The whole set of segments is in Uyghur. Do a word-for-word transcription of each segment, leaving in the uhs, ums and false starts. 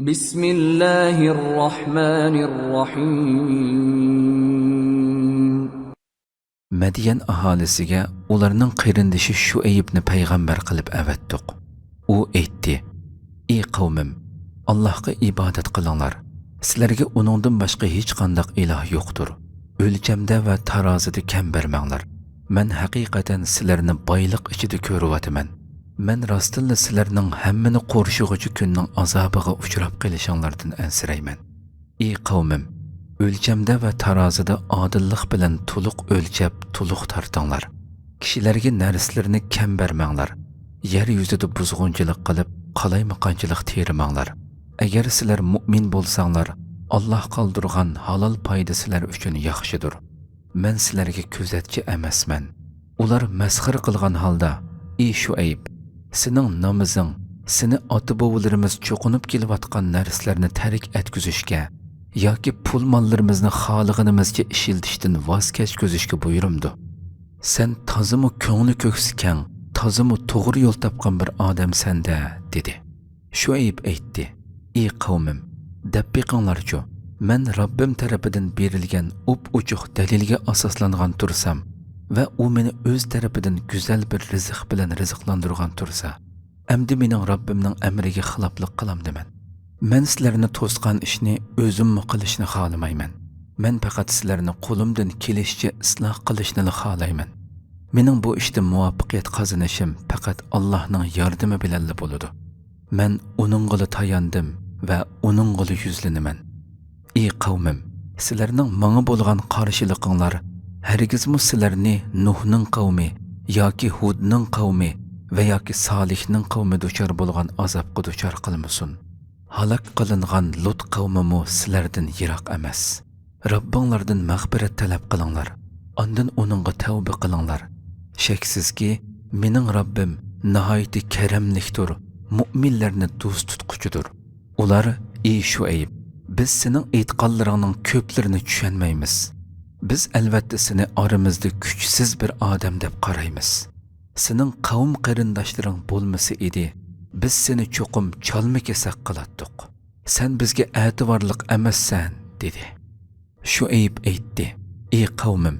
بسم الله الرحمن الرحيم. مەديەن ئاھالىسىگە ئۇلارنىڭ قېرىندىشى شۇئەيبنى پەيغەمبەر قىلىپ ئەۋەتتۇق. ئۇ ئېيتتى: ئى قەۋمىم، ئاللاھقا ئىبادەت قىلىڭلار. سىلەرگە ئۇنىڭدىن باشقا ھېچقانداق ئىلاھ يوقتۇر. ئۆلچەمدە ۋە تارازىدا كەم بەرمەڭلار. مەن ھەقىقەتەن سىلەرنى بايلىق ئىچىدە كۆرۈۋاتىمەن. مەن راستتىنلا سىلەرنىڭ ھەممىنى قورشىغۇچى كۈننىڭ ئازابىغا ئۇچراپ قېلىشىڭلاردىن ئەنسىرەيمەن. ئى قەۋمىم، ئۆلچەمدە ۋە تارازىدا ئادىللىق بىلەن تولۇق ئۆلچەپ، تولۇق تارتىڭلار. كىشىلەرگە نەرسىلىرىنى كەم بەرمەڭلار. يەر يۈزىدە بۇزغۇنچىلىق قىلىپ، قالايمىقانچىلىق تېرىماڭلار. ئەگەر سىلەر مۇئمىن بولساڭلار، ئاللاھ قالدۇرغان ھالال پايدا سىلەر ئۈچۈن ياخشىدۇر. مەن سىلەرگە كۆزەتچى ئەمەسمەن. ئۇلار مەسخىرە قىلغان ھالدا: ئى شۇئەيب، سېنىڭ نامىزىڭ، سېنى ئاتا-بوۋىلىرىمىز چوقۇنۇپ كېلىۋاتقان نەرسىلەرنى تەرك ئەتكۈزۈشكە ياكى پۇل-ماللىرىمىزنى خالىغىنىمىزچە ئىشلىتىشتىن ۋاز كەچكۈزۈشكە بۇيرۇمدۇ. سەن تازىمۇ كۆڭلى كۆكسى كەڭ، تازىمۇ توغرا يول تاپقان بىر ئادەمسەن-دە، دېدى. شۇئەيب ئېيتتى: ئى قەۋمىم، دەپ بېقىڭلارچۇ، مەن رەببىم تەرىپىدىن بېرىلگەن ئوپئوچۇق دەلىلگە ئاساسلانغان تۇرسام ۋە ئۇ مېنى ئۆز تەرىپىدىن گۈزەل بىر رىزىق بىلەن رىزىقلاندۇرغان تۇرسا، ئەمدى مېنىڭ رەببىمنىڭ ئەمرىگە خىلاپلىق قىلامدىمەن؟ مەن سىلەرنى توسقان ئىشنى ئۆزۈممۇ قىلىشنى خالىمايمەن. مەن پەقەت سىلەرنى قولۇمدىن كېلىشىچە ئىسلاھ قىلىشنىلا خالايمەن. مېنىڭ بۇ ئىشتا مۇۋەپپەقىيەت قازىنىشىم پەقەت ئاللاھنىڭ ياردىمى بىلەنلا بولىدۇ. مەن ئۇنىڭغىلا تاياندىم ۋە ئۇنىڭغىلا يۈزلىنىمەن. ئى قەۋمىم، سىلەرنىڭ ماڭا بولغان قارشىلىقىڭلار ھەرگىزمۇ سىلەرنى نۇھنىڭ قەۋمى ياكى ھۇدنىڭ قەۋمى ۋە ياكى سالىھنىڭ قەۋمى دۇچار بولغان ئازابقا دۇچار قىلمىسۇن. ھالاك قىلىنغان لۇت قەۋمىمۇ سىلەردىن يىراق ئەمەس. رەببىڭلاردىن مەغپىرەت تەلەپ قىلىڭلار، ئاندىن ئۇنىڭغا تەۋبە قىلىڭلار. شەكسىزكى، مېنىڭ رەببىم ناھايىتى كەرەملىكتۇر، مۇئمىنلەرنى دوست تۇتقۇچىدۇر. ئۇلار: ئى شۇئەيب، بىز سېنىڭ ئېيتقانلىرىڭنىڭ كۆپلىرىنى چۈشەنمەيمىز. بىز ئەلۋەتتە سېنى ئارىمىزدا كۈچسىز بىر ئادەم دەپ قارايمىز. سېنىڭ قەۋم قېرىنداشلىرىڭ بولمىسا ئىدى، بىز سېنى چوقۇم چالما-كېسەك قىلاتتۇق. سەن بىزگە ئەتىۋارلىق ئەمەسسەن، دېدى. شۇئەيب ئېيتتى: ئى قەۋمىم،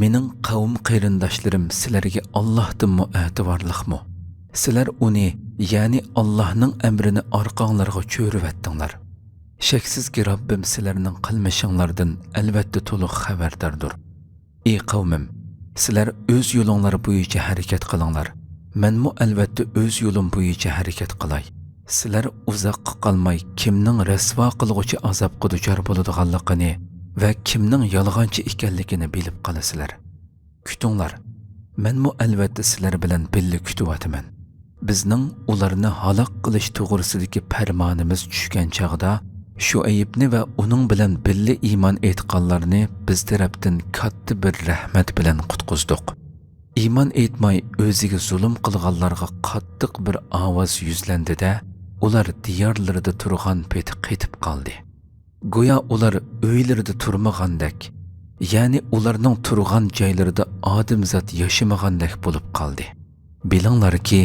مېنىڭ قەۋم قېرىنداشلىرىم سىلەرگە ئاللاھتىنمۇ ئەتىۋارلىقمۇ؟ سىلەر ئۇنى، يەنى ئاللاھنىڭ ئەمرىنى ئارقاڭلارغا چۆرۈۋەتتىڭلار. شەكسىزكى، رەببىم سىلەرنىڭ قىلمىشىڭلاردىن ئەلۋەتتە تولۇق خەۋەرداردۇر. ئى قەۋمىم، سىلەر ئۆز يولۇڭلار بويىچە ھەرىكەت قىلىڭلار، مەنمۇ ئەلۋەتتە ئۆز يولۇم بويىچە ھەرىكەت قىلاي. سىلەر ئۇزاققا قالماي كىمنىڭ رەسۋا قىلغۇچى ئازابقا دۇچار بولىدىغانلىقىنى ۋە كىمنىڭ يالغانچى ئىكەنلىكىنى بىلىپ قالىسىلەر. كۈتۈڭلار، مەنمۇ ئەلۋەتتە سىلەر بىلەن بىللە كۈتۈۋاتىمەن. بىزنىڭ ئۇلارنى ھالاك قىلىش توغرىسىدىكى پەرمانىمىز چۈشكەن چاغدا، شۇئەيبنى ۋە ئۇنىڭ بىلەن بىللە ئىمان ئېيتقانلارنى بىز تەرەپتىن كاتتا بىر رەھمەت بىلەن قۇتقۇزدۇق. ئىمان ئېيتماي ئۆزىگە زۇلۇم قىلغانلارغا قاتتىق بىر ئاۋاز يۈزلەندى-دە، ئۇلار دىيارلىرىدا تۇرغان پېتى قېتىپ قالدى. گويا ئۇلار ئۆيلىرىدە تۇرمىغاندەك، يەنى ئۇلارنىڭ تۇرغان جايلىرىدا ئادەمزات ياشىمىغاندەك بولۇپ قالدى. بىلىڭلاركى،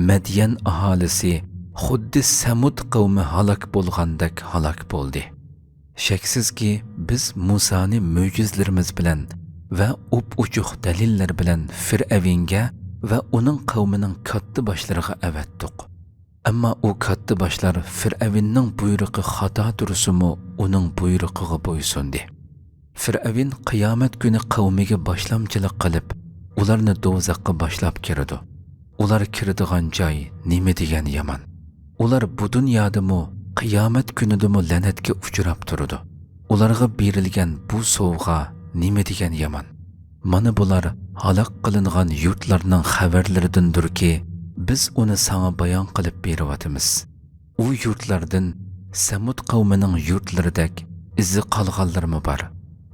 مەديەن ئاھالىسى خۇددى سەمۇد قەۋمى ھالاك بولغاندەك ھالاك بولدى. شەكسىزكى، بىز مۇسانى مۆجىزىلىرىمىز بىلەن ۋە ئوپئوچۇق دەلىللەر بىلەن فىرئەۋنگە ۋە ئۇنىڭ قەۋمىنىڭ كاتتا باشلىرىغا ئەۋەتتۇق. ئەمما ئۇ كاتتا باشلار فىرئەۋننىڭ بۇيرۇقى خاتا تۇرسىمۇ، ئۇنىڭ بۇيرۇقىغا بويسۇندى. فىرئەۋن قىيامەت كۈنى قەۋمىگە باشلامچىلىق قىلىپ، ئۇلارنى دوزاخقا باشلاپ كىرىدۇ. ئۇلار كىرىدىغان جاي نېمە دېگەن يامان! ئۇلار بۇ دۇنيادىمۇ، قىيامەت كۈنىدىمۇ لەنەتكە ئۇچراپ تۇرىدۇ. ئۇلارغا بېرىلگەن بۇ سوۋغا نېمە دېگەن يامان! مانا بۇلار ھالاك قىلىنغان يۇرتلارنىڭ خەۋەرلىرىدىندۇركى، بىز ئۇنى ساڭا بايان قىلىپ بېرىۋاتىمىز. ئۇ يۇرتلاردىن سەمۇد قەۋمىنىڭ يۇرتلىرىدەك ئىزى قالغانلىرىمۇ بار،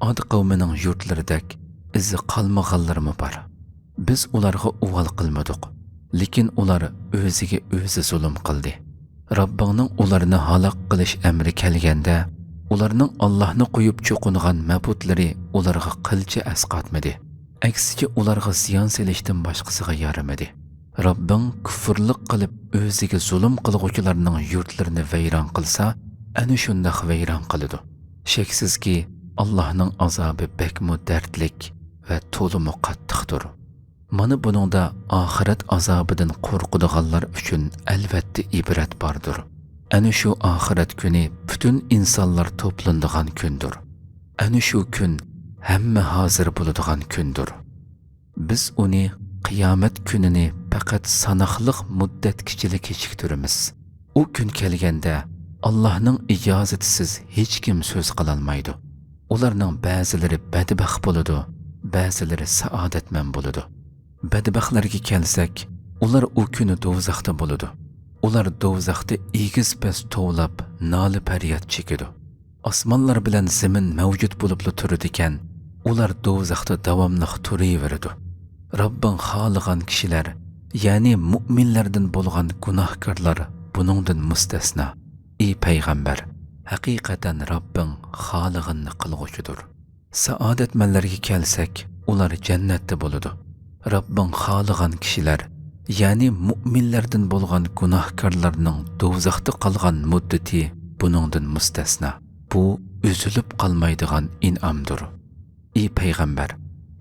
ئاد قەۋمىنىڭ يۇرتلىرىدەك ئىزى قالمىغانلىرىمۇ بار. بىز ئۇلارغا ئۇۋال قىلمىدۇق، لېكىن ئۇلار ئۆزىگە ئۆزى زۇلۇم قىلدى. رەببىڭنىڭ ئۇلارنى ھالاك قىلىش ئەمرى كەلگەندە، ئۇلارنىڭ ئاللاھنى قويۇپ چوقۇنغان مەبۇدلىرى ئۇلارغا قىلچە ئەسقاتمىدى. ئەكسىچە، ئۇلارغا زىيان سېلىشتىن باشقىسىغا يارىمىدى. رەببىڭ كۇفۇرلۇق قىلىپ ئۆزىگە زۇلۇم قىلغۇچىلارنىڭ يۇرتلىرىنى ۋەيران قىلسا، ئەنە شۇنداق ۋەيران قىلىدۇ. شەكسىزكى، ئاللاھنىڭ ئازابى بەكمۇ دەردلىك ۋە تولىمۇ قاتتىقتۇر. مانا بۇنىڭدا ئاخىرەت ئازابىدىن قورقىدىغانلار ئۈچۈن ئەلۋەتتە ئىبرەت باردۇر. ئەنە شۇ ئاخىرەت كۈنى پۈتۈن ئىنسانلار توپلىنىدىغان كۈندۇر. ئەنە شۇ كۈن ھەممە ھازىر بولىدىغان كۈندۇر. بىز ئۇنى، قىيامەت كۈنىنى، پەقەت ساناقلىق مۇددەتكىچىلا كېچىكتۈرىمىز. ئۇ كۈن كەلگەندە، ئاللاھنىڭ ئىجازىتىسىز ھېچكىم سۆز قىلالمايدۇ. ئۇلارنىڭ بەزىلىرى بەدبەخت بولىدۇ، بەزىلىرى سائادەتمەن بولىدۇ. بەدبەختلەرگە كەلسەك، ئۇلار ئۇ كۈنى دوزاختا بولىدۇ. ئۇلار دوزاختا ئېگىز-پەس توۋلاپ، نالە-پەرياد چېكىدۇ. ئاسمانلار بىلەن زېمىن مەۋجۇت بولۇپلا تۇرىدىكەن، ئۇلار دوزاختا داۋاملىق تۇرۇۋېرىدۇ. رەببىڭ خالىغان كىشىلەر، يەنى مۇئمىنلەردىن بولغان گۇناھكارلار بۇنىڭدىن مۇستەسنا. ئى پەيغەمبەر، ھەقىقەتەن رەببىڭ خالىغىنىنى قىلغۇچىدۇر. سائادەتمەنلەرگە كەلسەك، ئۇلار جەننەتتە بولىدۇ. رەببىڭ خالىغان كىشىلەر، يەنى مۇئمىنلەردىن بولغان گۇناھكارلارنىڭ دوزاختا قالغان مۇددىتى بۇنىڭدىن مۇستەسنا. بۇ ئۈزۈلۈپ قالمايدىغان ئىنئامدۇر. ئى پەيغەمبەر،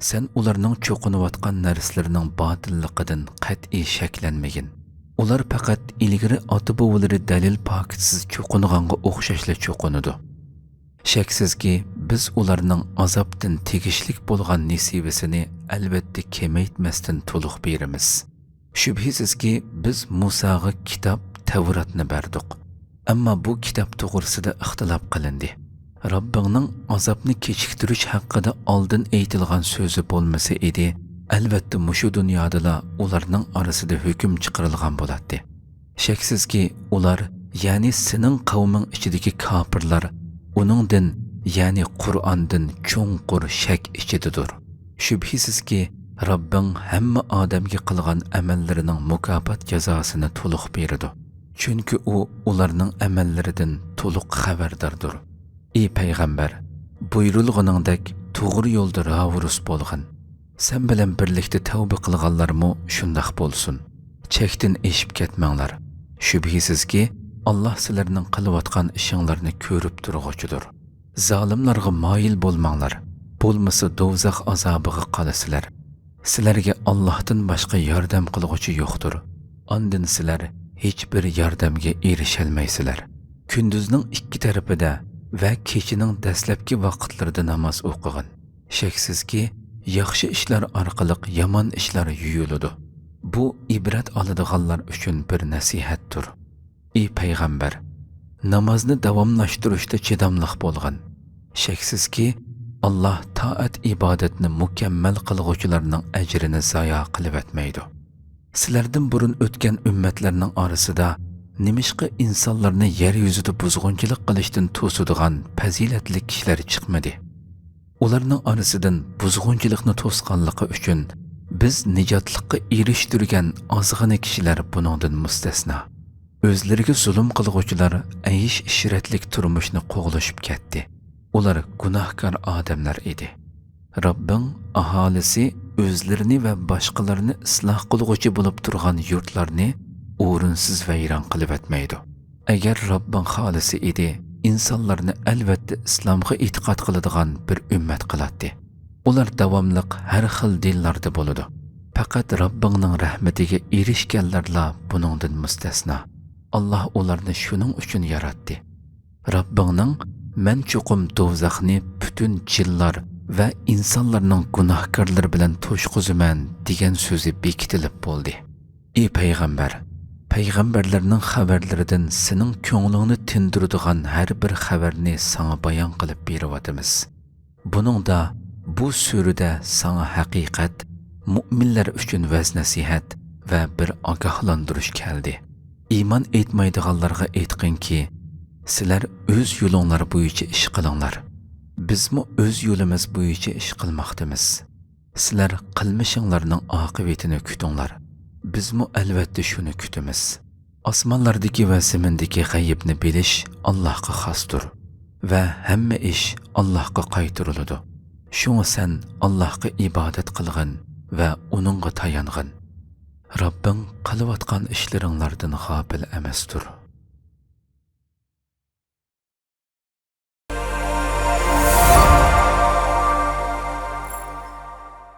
سەن ئۇلارنىڭ چوقۇنۇۋاتقان نەرسىلىرىنىڭ باتىللىقىدىن قەتئىي شەكلەنمىگىن. ئۇلار پەقەت ئىلگىرى ئاتا-بوۋىلىرى دەلىل-پاكىتسىز چوقۇنغانغا ئوخشاشلا چوقۇنىدۇ. شەكسىزكى، بىز ئۇلارنىڭ ئازابتىن تېگىشلىك بولغان نېسىۋىسىنى ئەلۋەتتە كېمەيتمەستىن تولۇق بېرىمىز. شۈبھىسىزكى، بىز مۇساغا كىتاب، تەۋراتنى بەردۇق. ئەمما بۇ كىتاب توغرىسىدا ئىختىلاپ قىلىندى. رەببىڭنىڭ ئازابنى كېچىكتۈرۈش ھەققىدە ئالدىن ئېيتىلغان سۆزى بولمىسا ئىدى، ئەلۋەتتە مۇشۇ دۇنيادىلا ئۇلارنىڭ ئارىسىدا ھۆكۈم چىقىرىلغان بولاتتى. شەكسىزكى، ئۇلار، يەنى سېنىڭ قەۋمىڭ ئىچىدىكى كاپىرلار ئۇنىڭدىن، يەنى قۇرئاندىن چوڭقۇر شەك ئىچىدىدۇر. شۈبھىسىزكى، رەببىڭ ھەممە ئادەمگە قىلغان ئەمەللىرىنىڭ مۇكاپات جازاسىنى تولۇق بېرىدۇ. چۈنكى ئۇ ئۇلارنىڭ ئەمەللىرىدىن تولۇق خەۋەرداردۇر. ئى پەيغەمبەر، بۇيرۇلغىنىڭدەك توغرا يولدا راۋۇرۇس بولغىن. سەن بىلەن بىرلىكتە تەۋبە قىلغانلارمۇ شۇنداق بولسۇن. چەكتىن ئېشىپ كەتمەڭلار. شۈبھىسىزكى، ئاللاھ سىلەرنىڭ قىلىۋاتقان ئىشىڭلارنى كۆرۈپ تۇرغۇچىدۇر. زالىملارغا مايىل بولماڭلار، بولمىسا دوزاخ ئازابىغا قالىسىلەر. سىلەرگە ئاللاھتىن باشقا ياردەم قىلغۇچى يوقتۇر. ئاندىن سىلەر ھېچبىر ياردەمگە ئېرىشەلمەيسىلەر. كۈندۈزنىڭ ئىككى تەرىپىدە ۋە كېچىنىڭ دەسلەپكى ۋاقىتلىرىدا ناماز ئوقۇغىن. شەكسىزكى، ياخشى ئىشلار ئارقىلىق يامان ئىشلار يۇيۇلىدۇ. بۇ ئىبرەت ئالىدىغانلار ئۈچۈن بىر نەسىھەتتۇر. ئى پەيغەمبەر، نامازنى داۋاملاشتۇرۇشتا چىداملىق بولغىن. شەكسىزكى، ئاللاھ تائەت-ئىبادەتنى مۇكەممەل قىلغۇچىلارنىڭ ئەجرىنى زايا قىلىۋەتمەيدۇ. سىلەردىن بۇرۇن ئۆتكەن ئۈممەتلەرنىڭ ئارىسىدا نېمىشقا ئىنسانلارنى يەر يۈزىدە بۇزغۇنچىلىق قىلىشتىن توسىدىغان پەزىلەتلىك كىشىلەر چىقمىدى؟ ئۇلارنىڭ ئارىسىدىن بۇزغۇنچىلىقنى توسقانلىقى ئۈچۈن بىز نىجاتلىققا ئېرىشتۈرگەن ئازغىنە كىشىلەر بۇنىڭدىن مۇستەسنا. ئۆزلىرىگە زۇلۇم قىلغۇچىلار ئەيش-ئىشرەتلىك تۇرمۇشنى قوغلىشىپ كەتتى. ئۇلار گۇناھكار ئادەملەر ئىدى. رەببىڭ ئاھالىسى ئۆزلىرىنى ۋە باشقىلارنى ئىسلاھ قىلغۇچى بولۇپ تۇرغان يۇرتلارنى ئورۇنسىز ۋەيران قىلىۋەتمەيدۇ. ئەگەر رەببىڭ خالىسا ئىدى، ئىنسانلارنى ئەلۋەتتە ئىسلامغا ئېتىقاد قىلىدىغان بىر ئۈممەت قىلاتتى. ئۇلار داۋاملىق ھەر خىل دىنلاردا بولىدۇ. پەقەت رەببىڭنىڭ رەھمىتىگە ئېرىشكەنلەرلا بۇنىڭدىن مۇستەسنا. ئاللاھ ئۇلارنى شۇنىڭ ئۈچۈن ياراتتى. رەببىڭنىڭ، مەن چوقۇم دوزاخنى پۈتۈن جىنلار ۋە ئىنسانلارنىڭ گۇناھكارلىرى بىلەن توشقۇزىمەن، دېگەن سۆزى بېكىتىلىپ بولدى. ئى پەيغەمبەر، پەيغەمبەرلەرنىڭ خەۋەرلىرىدىن سېنىڭ كۆڭلۈڭنى تىندۇرىدىغان ھەر بىر خەۋەرنى ساڭا بايان قىلىپ بېرىۋاتىمىز. بۇنىڭدا، بۇ سۈرىدە ساڭا ھەقىقەت، مۇئمىنلەر ئۈچۈن ۋەز-نەسىھەت ۋە بىر ئاگاھلاندۇرۇش كەلدى. ئىمان ئېيتمايدىغانلارغا ئېيتقىنكى، سىلەر ئۆز يولۇڭلار بويىچە ئىش قىلىڭلار. بىزمۇ ئۆز يولىمىز بويىچە ئىش قىلماقتىمىز. سىلەر قىلمىشىڭلارنىڭ ئاقىۋىتىنى كۈتۈڭلار. بىزمۇ ئەلۋەتتە شۇنى كۈتىمىز. ئاسمانلاردىكى ۋە زېمىندىكى غەيىبنى بىلىش ئاللاھقا خاستۇر ۋە ھەممە ئىش ئاللاھقا قايتۇرۇلىدۇ. شۇڭا سەن ئاللاھقا ئىبادەت قىلغىن ۋە ئۇنىڭغا تايانغىن. رەببىڭ قىلىۋاتقان ئىشلىرىڭلاردىن غاپىل ئەمەستۇر.